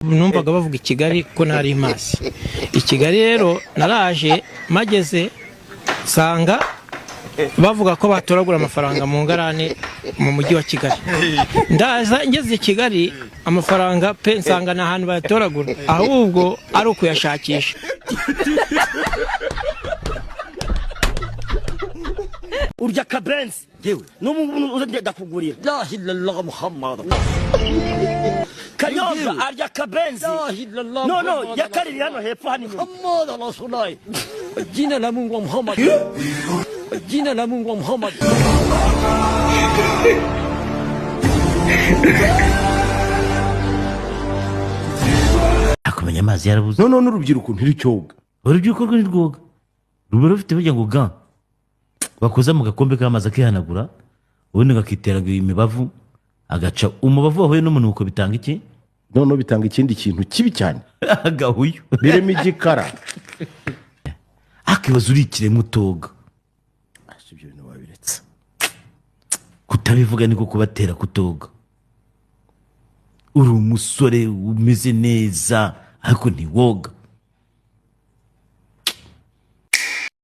Numvaga bavuga i Kigali ko ntari mazi i Kigali. Rero naraje mageze nsanga bavuga ko batoragura amafaranga mu ngarane mu mujyi wa Kigali. Ndaza ngeze i Kigali, amafaranga pe nsanga ni ahantu bayatoragura, ahubwo ari ukuyashakisha. Urya kabenzi Yewe. N'ubu ngubu uze ndakugurira. La ilaha Muhammad. Kanyobwa arya kabenzi. La ilaha No, no. Muhammad. Yakaririye hano hepfo, hano inyuma. Muhammad Rasulullah. Jina la Mungu wa Muhammad. Jina la Mungu wa Muhammad. Akumenya amazi yarabuze. Noneho n'urubyiruko ntiricyoga. Urubyiruko rwo ntirwoga, ruba rufite burya ngo ga bakoza mu gakombe k'amazi akihanagura, ubundi gakitera imibavu, agaca umubavu wahuye n'umunuko bitanga iki? Noneho bitanga ikindi kintu kibi cyane. Agahuyu. Birimo igikara. Akibaza uri ikiremwa utoga. Ibyo bintu wabiretse. Kutabivuga niko kubatera kutoga. Uri umusore umeze neza ariko ntiwoga.